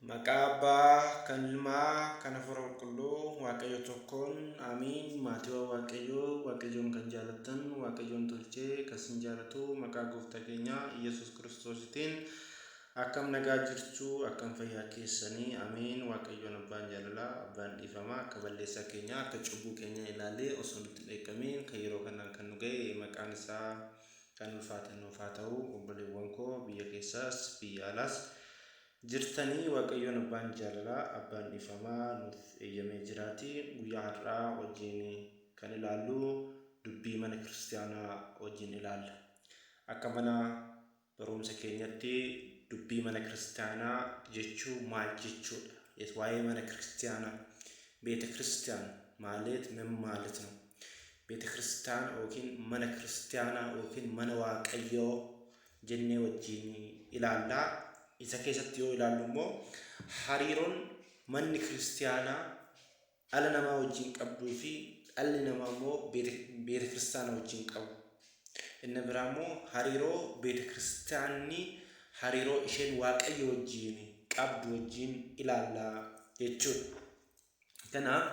Maqaa Abbaa kan Ilmaa kan Hafuura Qulqulluu Waaqayyo tokkoon amiin. Maatiiwwan Waaqayyoo, Waaqayyoon kan jaalattan, Waaqayyoon tolchee kan isin jaalatu, maqaa gooftaa keenya Iyyasuus Kiristoositiin akkam nagaa jirtu? Akkam fayyaa keessanii? Amiin. Waaqayyoon abbaan jaalalaa, abbaan dhiifamaa, akka balleessaa keenya, akka cubbuu keenya ilaalee osoo nutti hin dheekkamiin kan yeroo kanaan kan nu ga'e maqaan isaa kan ulfaate nuuf haa ta'u. Obboleewwan koo biyya keessaas biyya alaas jirtanii, Waaqayyoon abbaan jaalalaa, abbaan dhiifamaa nuuf eeyyamee jiraati. Guyyaa har'aa wajjin kan ilaallu dubbii mana kiristaanaa wajjin ilaalla. Akka mana barumsa keenyatti dubbii mana kiristaanaa jechuu maal jechuudha? Waa'ee mana kiristaanaa, ቤተ ክርስቲያን ማለት ምን ማለት ነው? ቤተ ክርስቲያን yookiin mana kiristaanaa yookiin mana Waaqayyoo jennee wajjin ilaallaa. Isa keessatti yoo ilaallu immoo hariiroon manni kiristaanaa dhala namaa wajjin qabduu fi dhalli namaa immoo beeta kiristaanaa wajjin qabu. Inni biraa immoo hariiroo beeta kiristaanni, hariiroo isheen Waaqayyo wajjin qabdu wajjin ilaallaa jechuudha. Kanaaf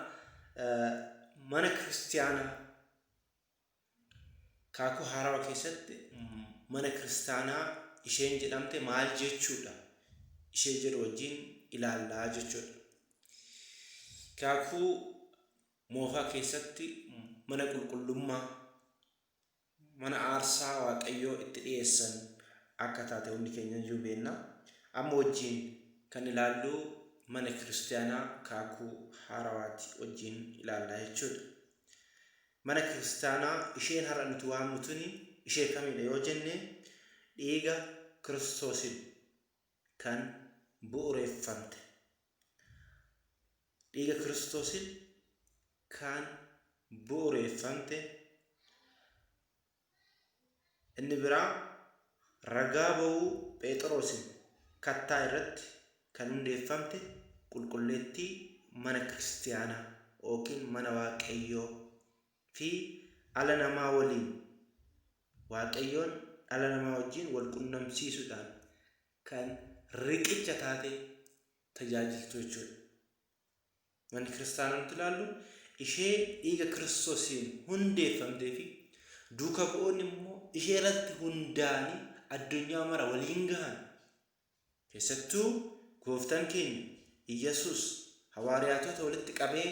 mana kiristaanaa Kaakuu Haarawaa keessatti mana kiristaanaa isheen jedhamte maal jechuudha? Ishee jedhu wajjin ilaallaa jechuudha. Kaakuu Moofaa keessatti mana qulqullummaa, mana aarsaa Waaqayyoo itti dhiyeessan akka taate hundi keenya iyyuu beekna. Amma wajjin kan ilaallu mana kiristaanaa Kaakuu Haarawaati wajjin ilaallaa jechuudha. Mana kiristaanaa isheen har'a nuti waamnu tuni ishee kamidha yoo jenne, dhiiga Kiristoosin kan bu'ureeffamte. Dhiiga Kiristoosin kan bu'ureeffamte. Inni biraa ragaa ba'uu Phexrosin kattaa irratti kan hundeeffamte qulqulleettii mana kiristaanaa yookiin mana Waaqayyoo fi dhala namaa waliin, Waaqayyoon dhala namaa wajjin wal qunnamsiisuudhaan kan riqicha taate tajaajiltu jechuudha. Manni kiristaanaa nuti ilaallu ishee dhiiga Kiristoosiin hundeeffamtee fi duuka bu'oonni immoo ishee irratti hundaa'anii addunyaa mara waliin gahan. Keessattuu gooftaan keenya Iyyasuus hawaariyaatota walitti qabee,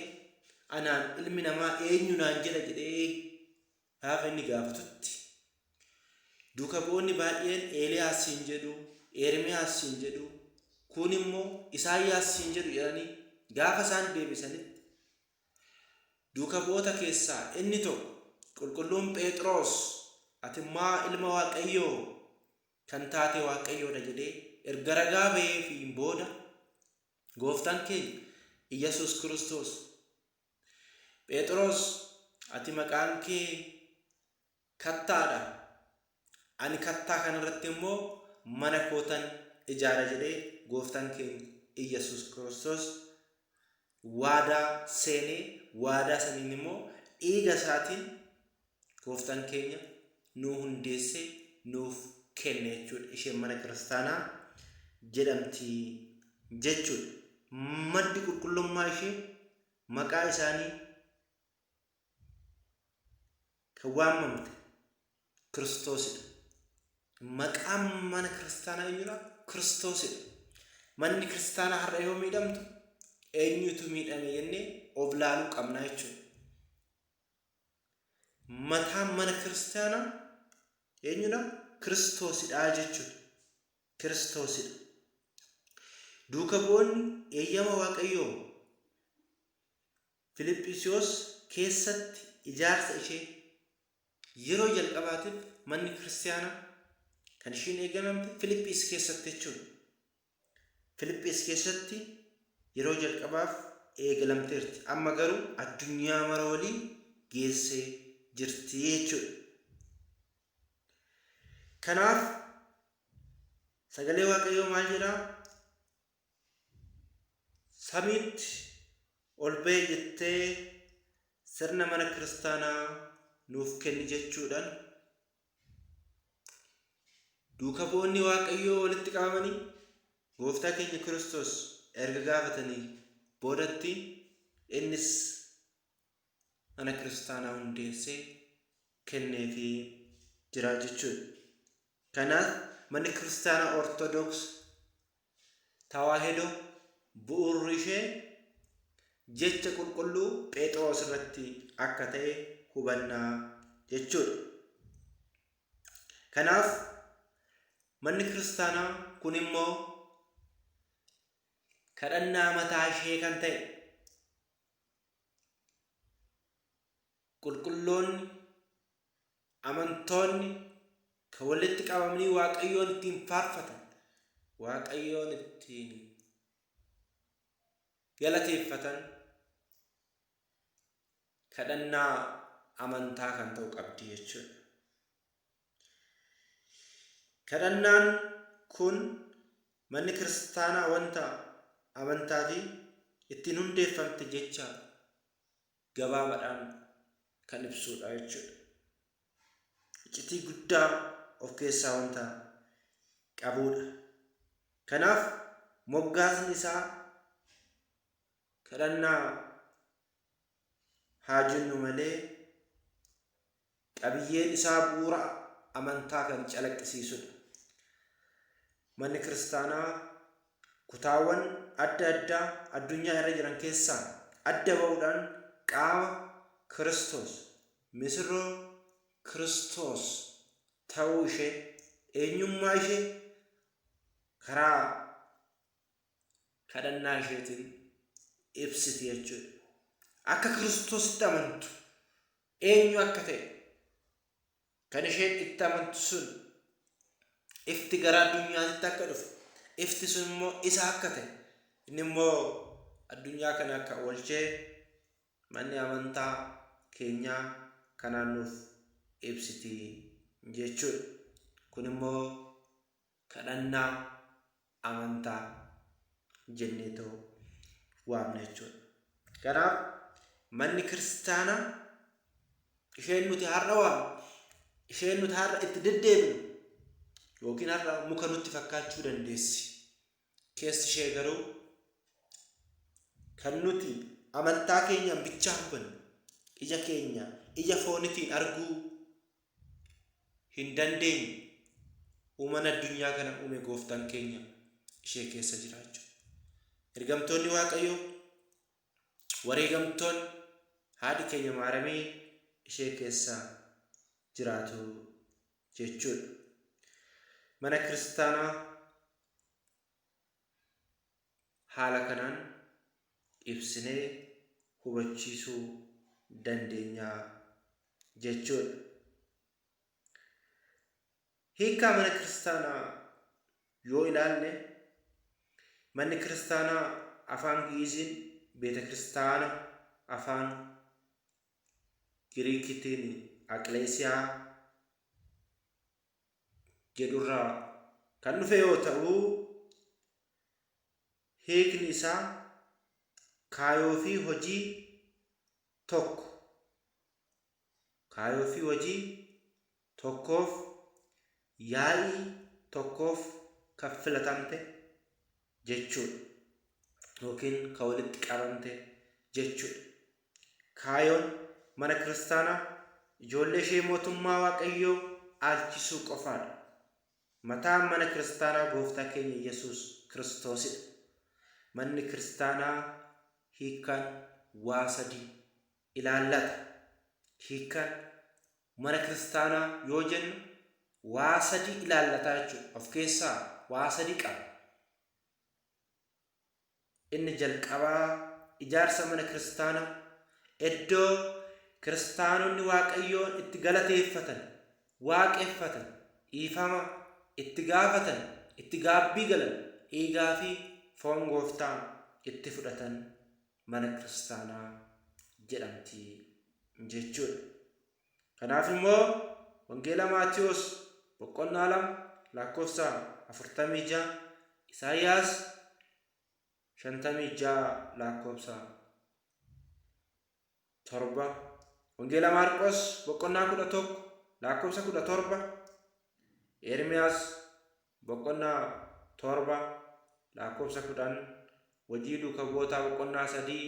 "Anaan ilmi namaa eenyu naan jedha?" jedhee gaafa inni gaafatutti, duuka bu'oonni baay'een Eeliyaas siin jedhu, Ermiyaas siin jedhu, kun immoo Isaayyaas siin jedhu jedhanii gaafa isaan deebisanitti, duuka bu'oota keessaa inni tokko qulqulluun Phexros, "Ati immoo ilma Waaqayyoo kan taate Waaqayyoodha" jedhee erga ragaa ba'eefiin booda, gooftaan keenya Iyyasuus Kiristoos, "Phexros, ati maqaan kee kattaadha, ani kattaa kanarratti immoo mana kootan ijaara" jedhee gooftaan keenya Iyyasuus Kiristoos waadaa seenee, waadaa saniin immoo dhiiga isaatiin gooftaan keenya nuu hundeessee nuuf kenne jechuudha. Isheen mana kiristaanaa jedhamti jechuudha. Maddi qulqullummaa ishee maqaa isaanii kan waamamte Kiristoosidha. Maqaan mana kiristaanaa eenyudha? Kiristoosidha. Manni kiristaanaa har'a yoo miidhamtu eenyutu miidhame jennee of laaluu qabna jechuudha. Mataan mana kiristaanaa eenyudha? Kiristoosidha jechuudha. Kiristoosidha. Duuka bu'oonni eeyyama Waaqayyoo Filiphisiyoos keessatti ijaarsa ishee yeroo jalqabaatiif, manni kiristaanaa kan isheen eegalamte Filiphis keessatti jechuudha. Filiphis keessatti yeroo jalqabaaf eegalamteerti. Amma garuu addunyaa mara waliin geessee jirti jechuudha. Kanaaf sagalee Waaqayyoo maal jedhaa? "Samiitti ol ba'e jettee sirna mana kiristaanaa nuuf kenni" jechuudhaan duuka bu'oonni Waaqayyoo walitti qabamanii gooftaa keenya Kiristoos erga gaafatanii boodatti innis mana kiristaanaa hundeessee kenneefii jira jechuudha. Kanaaf manni kiristaanaa Ortodoks Tawaahidoo bu'uurri ishee jecha qulqulluu Phexros irratti akka ta'e hubannaa jechuudha. Kanaaf manni kiristaanaa kun immoo kadhannaa mataa ishee kan ta'e qulqulloonni amantoonni kan walitti qabamanii Waaqayyoon ittiin faarfatan, Waaqayyoon ittiin galateeffatan kadhannaa amantaa kan ta'u qabdi jechuudha. Kadhannaan kun manni kiristaanaa wanta amantaa fi ittiin hundeeffamte jecha gabaabaadhaan kan ibsudha jechuudha. Iccitii guddaa of keessaa wanta qabudha. Kanaaf moggaasni isaa kadhannaa haa jennu malee qabiyyeen isaa bu'uura amantaa kan calaqqisiisudha. Manni kiristaanaa kutaawwan adda addaa addunyaa irra jiran keessaa adda ba'uudhaan qaama Kiristoos, misirroo Kiristoos ta'uu ishee, eenyummaa ishee karaa kadhannaa isheetiin ibsiti jechuudha. Akka Kiristoositti amantu eenyu akka ta'e kan isheen itti amantu sun ifti gara addunyaatti akka dhufe, ifti sun immoo isa akka ta'e, inni immoo addunyaa kana akka oolchee manni amantaa keenyaa kanaan nuuf ibsiti jechuudha. Kun immoo kadhannaa amantaa jenneetoo waamna jechuudha. Kanaaf manni kiristaanaa isheen nuti har'a waamnu, isheen nuti har'a itti deddeebinu yookiin har'a muka nutti fakkaachuu dandeessi. Keessi ishee garuu kan nuti amantaa keenyaan bichaa hubannu, ija keenya ija foonitiin arguu hin dandeenye, uuman addunyaa kana uume gooftaan keenya ishee keessa jiraachuu. Ergamtoonni Waaqayyoo, wareegamtoonni, haadhi keenya Maaramii ishee keessa jiraatu jechuudha. Mana kiristaanaa haala kanaan ibsinee hubachiisuu dandeenya jechuudha. Hiikkaa mana kiristaanaa yoo ilaalle, manni kiristaanaa afaan Gi'iiziin beeta kiristaana, afaan Giriikitiin Aqleesiyaa jedhurraa kan dhufe yoo ta'u, hiikni isaa kaayoo fi hojii tokko, kaayoo fi hojii tokkoof, yaa'ii tokkoof kan filatamte jechuudha yookiin kan walitti qabamte jechuudha. Kaayoon mana kiristaanaa ijoollee ishee mootummaa Waaqayyoo dhaalchisuu qofaadha. Mataan mana kiristaanaa Gooftaa keenya Yesuus Kiristoosidha. Manni kiristaanaa hiikkaan waa sadii ilaallata. Hiikkaan mana kiristaanaa yoo jennu waa sadii ilaallataa jechuudha. Of keessaa waa sadii qaba. Inni jalqabaa ijaarsa mana kiristaanaa, iddoo kiristaanonni Waaqayyoon itti galateeffatan, waaqeffatan, dhiifama itti gaafatan, itti gaabbii galan, dhiigaa fi foon Gooftaa itti fudhatan mana kiristaanaa jedhamti jechuudha. Kanaaf immoo Wangeela Maatiyos boqonnaa 2 lakkoofsa 46, Isaayyaas 56 lakkoofsa 7, Wangeela Maarqos boqonnaa 11 lakkoofsa 17, Ermiyaas boqonnaa 7 lakkoofsa 10. Hojii Duuka Bu'ootaa boqonnaa 3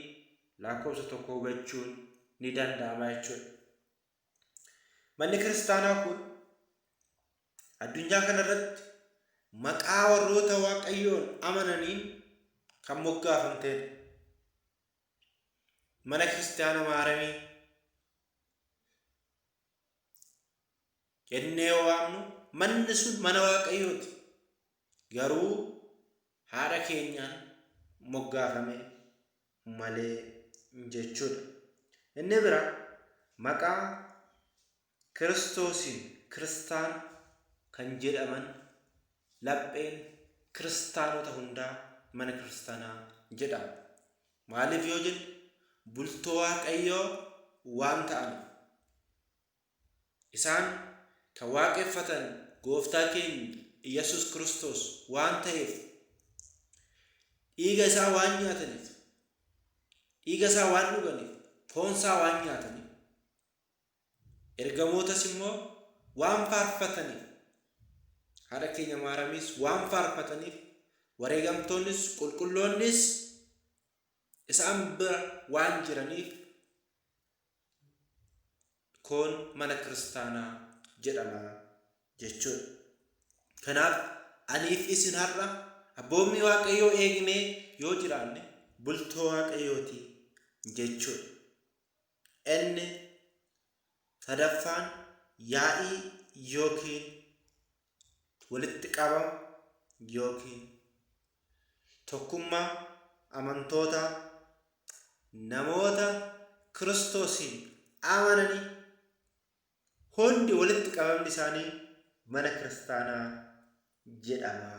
lakkoofsa 1 hubachuun ni danda'ama jechuudha. Manni kiristaanaa kun addunyaa kanarratti maqaa warroota Waaqayyoon amananiin kan moggaafamtedha. Mana kiristaana Maaramii jennee yoo waamnu manni sun mana Waaqayyooti. Garuu haadha keenyaan moggaafame malee jechuudha. Inni bira maqaa Kiristoosiin kiristaan kan jedhaman lapheen kiristaanota hundaa mana kiristaanaa jedhama. Maaliif yoo jenne bultoo Waaqayyoo waan ta'aniif. Isaan kan waaqeffatan Gooftaa keenya Iyyasuus Kiristoos waan ta'eef, dhiiga isaa waan nyaataniif, dhiiga isaa waan dhuganiif, foon isaa waan nyaataniif, ergamootas immoo waan faarfataniif, haadha keenya Maaramiis waan faarfataniif, wareegamtoonnis qulqulloonnis isaan bira waan jiraniif kun mana kiristaanaa jedhama jechuudha. Kanaaf aniif isin har'a abboommii Waaqayyoo eegnee yoo jiraanne bultoo Waaqayyooti jechuudha. Inni sadaffaan yaa'ii yookiin walitti qabama yookiin tokkummaa amantootaa namoota Kiristoosiin amananii hundi walitti qabamni isaanii mana kiristaanaa jedhama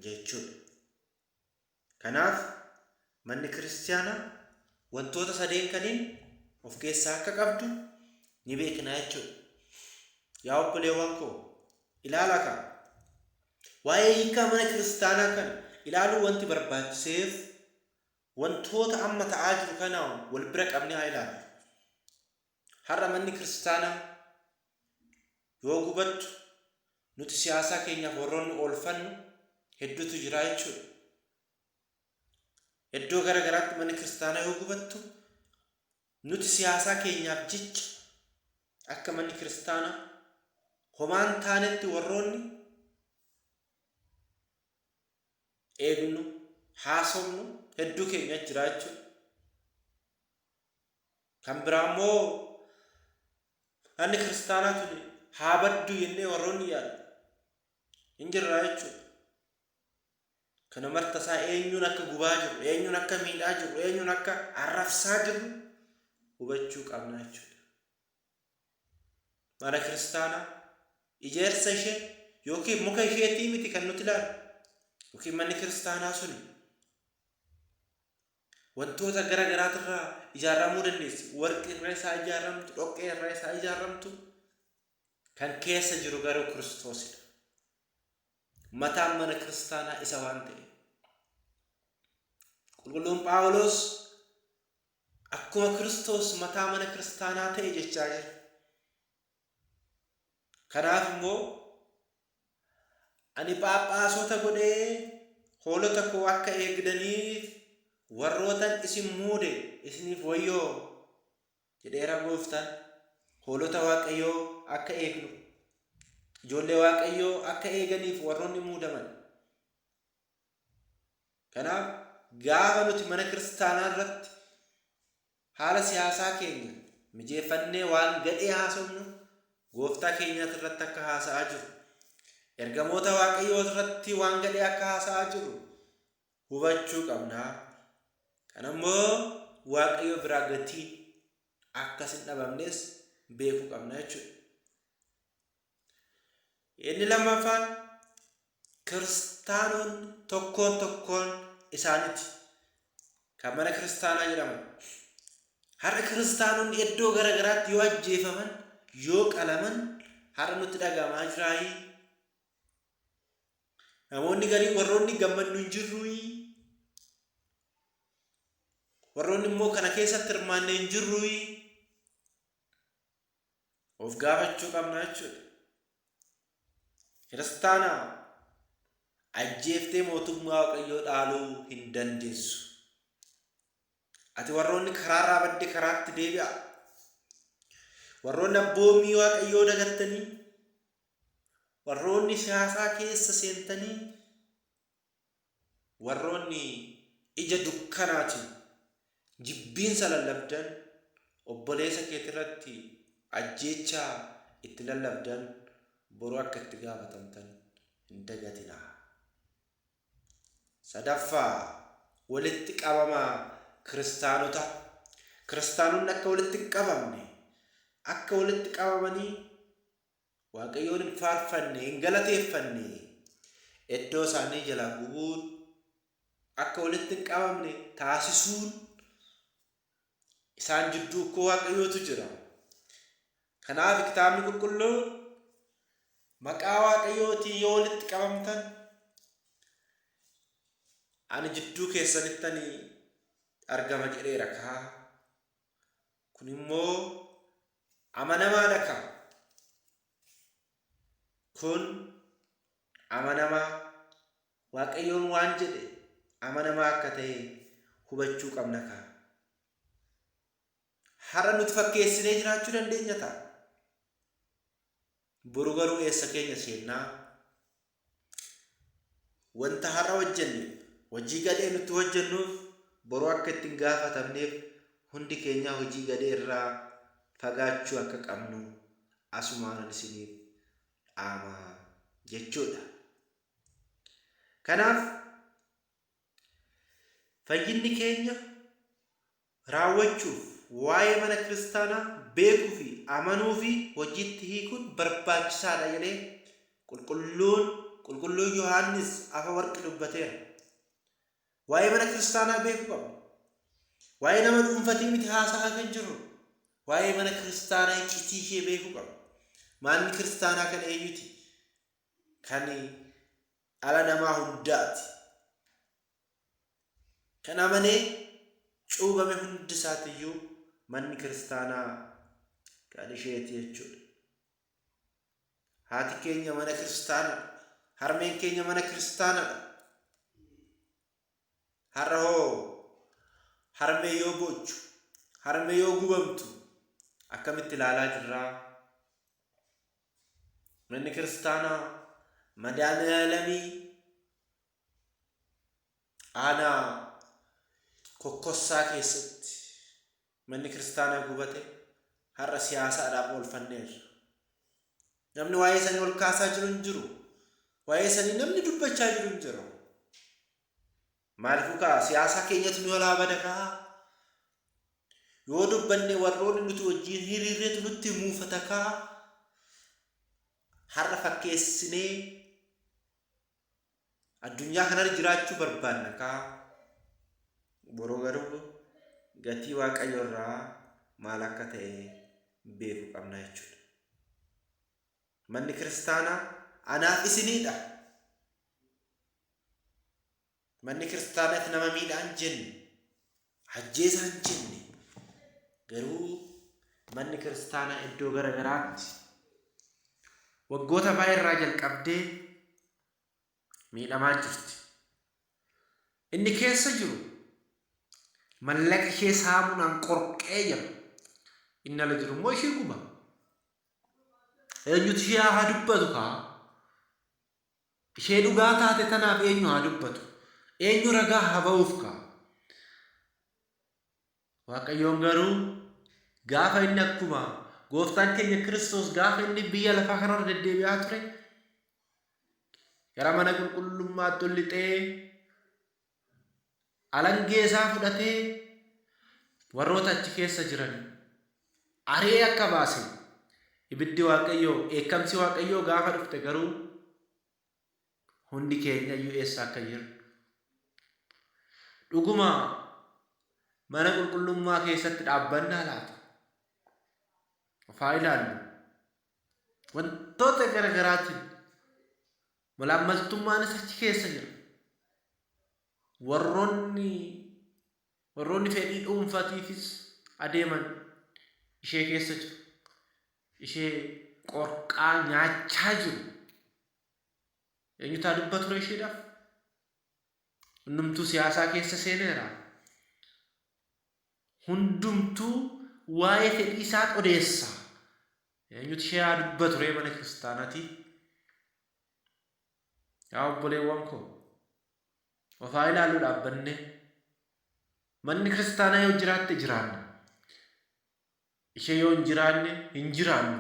jechuudha. Kanaaf manni kiristaanaa wantoota sadeen kaniin of keessaa akka qabdu ni beekna jechuudha. Yaa obboleewwan koo, ilaalaa kaa. Waa'ee hiikaa mana kiristaanaa kana ilaaluu wanti barbaachiseef wantoota amma ta'aa jiru kanaan wal bira qabnee haa ilaallu. Har'a manni kiristaanaa yoo gubattu nuti siyaasaa keenyaaf warroonni oolfannu hedduutu jira jechuudha. Iddoo gara garaatti manni kiristaanaa yoo gubattu nuti siyaasaa keenyaaf jecha akka manni kiristaanaa homaan taanetti warroonni eegnu, haasofnu hedduu keenya jira jechuudha. Kan biraa immoo manni kiristaanaa tuni haa baddu jennee warroonni yaadnu hin jirra jechuudha. Kana marta isaa eenyuun akka gubaa jirru, eenyuun akka miidhaa jirru, eenyuun akka arrabsaa jirru hubachuu qabna jechuudha. Mana kiristaanaa ijaarsa ishee yookiin muka isheetii miti kan nuti ilaallu, yookiin manni kiristaanaa suni wantoota gara garaatirraa ijaaramuu dandeessi. Warqii irraa isaa ijaaramtu, dhoqqee irraa isaa ijaaramtu, kan keessa jiru garuu Kiristoosidha. Mataan mana kiristaanaa isa waan ta'eef. Qulqulluun Phaawulos akkuma Kiristoos mataa mana kiristaanaa ta'e jechaa jira. Kanaaf immoo ani phaaphaasota godhee hoolota koo akka eegdaniif warrootan isin muude isiniif wayyoo jedheera Gooftaan. Hoolota Waaqayyoo akka eegnu, ijoollee Waaqayyoo akka eeganiif warroonni muudaman. Kanaaf gaafa nuti mana kiristaanaa irratti haala siyaasaa keenya mijeeffannee waan gadhee haasofnu, Gooftaa keenyaati irratti akka haasa'aa jiru, ergamoota Waaqayyoo irratti waan gadhee akka haasa'aa jiru hubachuu qabna. Kana immoo Waaqayyo biraa gatiin akkas hin dhabamnes beekuu qabna jechuudha. Inni lammaffaan kiristaanonni tokkoon tokkoon isaaniiti kan mana kiristaanaa jedhaman. Har'a kiristaanonni iddoo gara garaatti yoo ajjeefaman, yoo qalaman har'a nutti dhaga'amaa jiraayii? Namoonni garii warroonni gammannu hin jirruuyii? Warroonni immoo kana keessatti hirmaanne hin jirruuyii? Of gaafachuu qabna jechuudha. Kiristaanaa Ajjeeftee mootummaa Waaqayyoo dhaaluu hin dandeessu. Ati warroonni karaarraa badde karaatti deebi'a. Warroonni abboommii Waaqayyoo dagattanii, warroonni siyaasaa keessa seentanii, warroonni ija dukkanaatiin jibbiinsa lallabdan, obboleessa keetirratti ajjeechaa itti lallabdan, boru akka itti gaafatamtan hin dagatinaa. Sadaffaa, walitti qabama kiristaanota. Kiristaanonni akka walitti hin qabamne, akka walitti qabamanii Waaqayyoon hin faarfanne, hin galateeffanne, iddoo isaanii jalaa gubuun, akka walitti hin qabamne taasisuun, isaan jidduu akkoo Waaqayyootu jira. Kanaaf kitaabni qulqulluun maqaa Waaqayyootiin yoo walitti qabamtan ani jidduu keessanittani argama jedheera kaa. Kun immoo amanamaadha kaa. Kun amanamaa Waaqayyoon waan jedhe amanamaa akka ta'e hubachuu qabna kaa. Har'a nuti fakkeessinee jiraachuu dandeenya ta'a. Boru garuu eessa keenya seennaa? Wanta har'a hojjenne, hojii gadhee nuti hojjennuuf boru akka itti hin gaafatamneef hundi keenya hojii gadhee irraa fagaachuu akka qabnu asumaanan isiniif dhaama jechuudha. Kanaaf fayyinni keenya raawwachuuf waa'ee mana kiristaanaa beekuu fi amanuu fi hojiitti hiikuun barbaachisaadha jedhee qulqulluun Yohaannis Afawarqi dubbateera. Waa'ee mana kiristaanaa beekuu qabna. Waa'ee nama dhuunfatii miti haasa'aa kan jirru. Waa'ee mana kiristaanaa iccitii ishee beekuu qabna. Manni kiristaanaa kan eenyuti? Kan dhala namaa hundaati. Kan amanee cuubame hundi isaatiyyuu manni kiristaanaa kan isheeti jechuudha. Haati keenya mana kiristaanadha. Harmeen keenya mana kiristaanadha. Har'a hoo harmee yoo boochu, harmee yoo gubamtu akkamitti ilaalaa jirraa? Manni kiristaanaa Madaaniyaalamii aanaa Kokkossaa keessatti manni kiristaanaa gubate har'a siyaasaadhaaf oolfanneerra. Namni waa'ee sanii ol kaasaa jiru hin jiru. Waa'ee sanii namni dubbachaa jiru hin jiru. Maaliifuu kaa siyaasaa keenyatu nu jalaa bada kaa. Yoo dubbanne warroonni nuti wajjin hiriirreetu nutti muufata kaa. Har'a fakkeessinee addunyaa kanarra jiraachuu barbaanna kaa. Boroo garuu gatii Waaqayyo irraa maal akka ta'e beekuu qabna jechuudha. Manni kiristaanaa anaaf isiniidha. Manni kiristaanaatti nama miidhaan jenne, ajjeesaan jenne, garuu manni kiristaanaa iddoo gara garaatti waggoota baay'ee irraa jalqabdee miidhamaa jirti. Inni keessa jiru mallaqa ishee saamuudhaan qorqee jira. Inni ala jiru immoo ishee guba. Eenyutu ishee haa dubbatu kaa? Ishee dhugaa taate tanaaf eenyu haa dubbatu? Eenyu ragaa haa ba'uuf kaa? Waaqayyoon garuu gaafa inni akkuma gooftaan keenya Kiristoos gaafa inni biyya lafaa kanarra deddeebi'aa ture gara mana qulqullummaatti ol lixee alangee isaa fudhatee warroota achi keessa jiran ari'ee akka baase, ibiddi Waaqayyoo, dheekkamsi Waaqayyoo gaafa dhufte garuu hundi keenya iyyuu eessa akka jirru dhuguma mana qulqullummaa keessatti dhaabbannaa laata? Of haa ilaallu. Wantoota gara garaatiin malaammaltummaanis achi keessa jira. Warroonni fedhii dhuunfatiifis adeeman ishee keessa jiru. Ishee qorqaa nyaachaa jiru. Eenyutu haa dubbatu ree isheedhaaf? Hundumtuu siyaasaa keessa seeneera. Hundumtuu waa'ee fedhii isaa odeessa. Eenyutu ishee haa dubbatu ree mana kiristaanaatii? Yaa obboleewwan koo, of haa ilaallu dhaabbannee. Manni kiristaanaa yoo jiraatte jiraanna. Ishee yoo hin jiraanne hin jiraannu.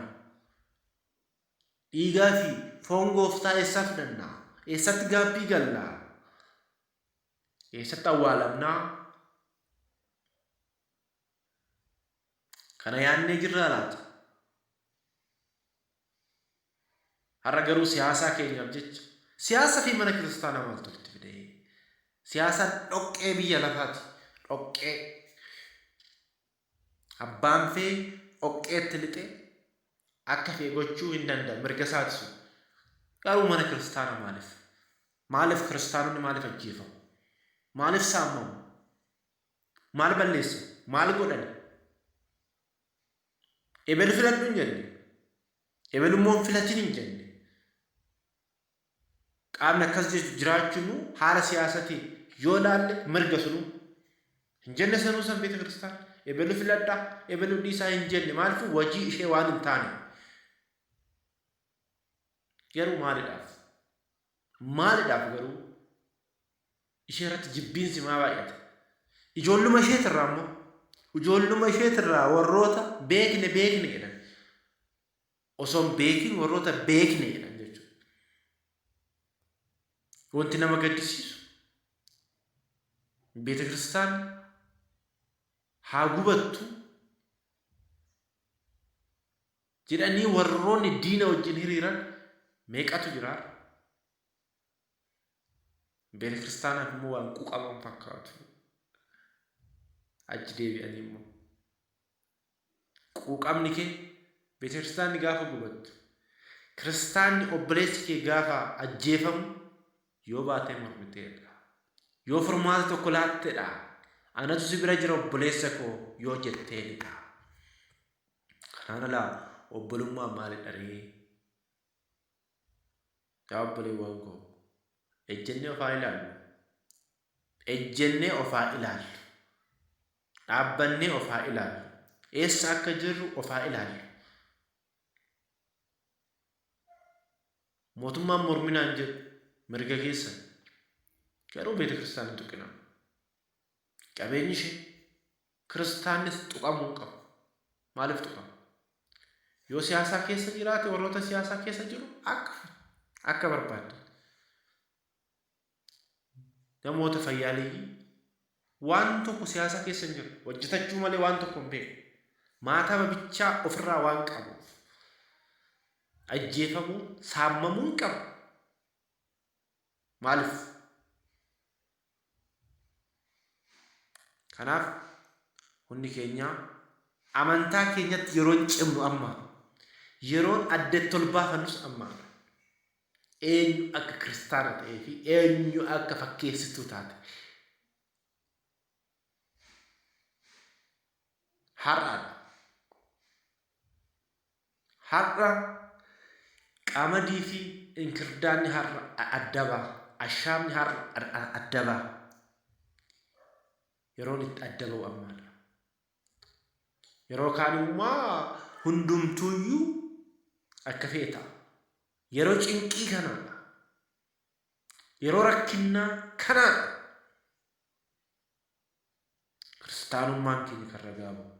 Dhiigaa fi foon gooftaa eessaa fidanna? Eessatti gaabbii galla? Eessatti awwaalamnaa? Kana yaadnee jirraa laata? Har'a garuu siyaasaa keenyaaf jecha siyaasa fi mana kiristaanaa maaltu walitti fide? Siyaasaan dhoqqee biyya lafaati. Dhoqqee. Abbaan fee dhoqqeetti lixee akka fee gochuu hin danda'a. Mirga isaati sun. Garuu mana kiristaanaa maaliif? Maaliif kiristaanonni maaliif ajjeefamu? Maaliif saamamu? Maal balleessan? Maal godhani? Ebelu filadhu hin jenne. Ebelu immoo hin filatin hin jenne. Qaamni akkas jechu jiraachuun haala siyaasatiin yoo ilaalle mirga sunuu hin jenne sanuu san beeta kiristaan. Ebelu filadhaa, ebelu dhiisaa hin jenne. Maaliifuu wajii ishee waan hin taane. Garuu maalidhaaf? Maalidhaaf garuu ishee irratti jibbiinsi maa baay'ate? Ijoolluma isheetirraa immoo ijoolluma isheetirraa warroota beekne beekne jedhan. Osoo hin beekin warroota beekne jedhan jechuudha. Wanti nama gaddisiisu beeta kiristaan haa gubattu jedhanii warroonni diina wajjin hiriiran meeqatu jira? Beeta kiristaanaaf immoo waan quqaman fakkaatu. Achi deebi'anii immoo. Quuqamni kee beeta kiristaanni gaafa gubattu, kiristaanni obboleessi kee gaafa ajjeefamu yoo baatee mormiteedha. Yoo furmaata tokko laattedha. Anatu si bira jira obboleessa koo yoo jetteenidha. Kanaan alaa obbolummaan maalidha ree? Yaa obboleewwan koo, ejjennee of haa ilaallu. Ejjennee of haa ilaallu. Dhaabbannee of haa ilaallu. Eessa akka jirru of haa ilaallu. Mootummaan morminaan jedhu mirga keessan. Garuu beeta kiristaana hin tuqinaa. Qabeenyi ishee kiristaannis tuqamuu hin qabu. Maaliif tuqama? Yoo siyaasaa keessa jiraate warroota siyaasaa keessa jiru akka akka barbaadan. Namoota fayyaaleeyyii waan tokko siyaasaa keessa hin jiru. Hojjetachuu malee waan tokko hin beeku. Maatama bichaa ofirraa waan qabuuf. Ajjeefamuu, saamamuu hin qabu. Maaliif? Kanaaf hundi keenya amantaa keenyatti yeroon cimnu amma. Yeroon addatti ol baafannus amma. Eenyu akka kiristaana ta'ee fi eenyu akka fakkeessituu taate. Har'aadha. Har'a qamadii fi inkirdaanni har'a adda ba'a. Ashaamni har'a adda ba'a. Yeroon itti adda ba'u ammaadha. Yeroo kaan immoo hundumtuuyyuu akka fe'e ta'a. Yeroo cinqii kanaadha. Yeroo rakkinnaa kanaadha. Kiristaanummaan keenya kan ragaa ba'u.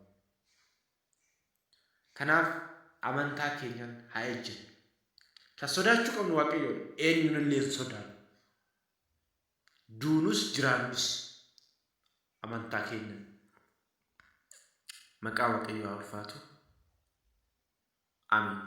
Kanaaf amantaa keenyaan haa ejjennu. Kan sodaachuu qabnu Waaqayyoodha. Eenyuun illee hin sodaannu. Duunus jiraannus amantaa keenya maqaa Waaqayyoo haa ulfaatu. Amiin.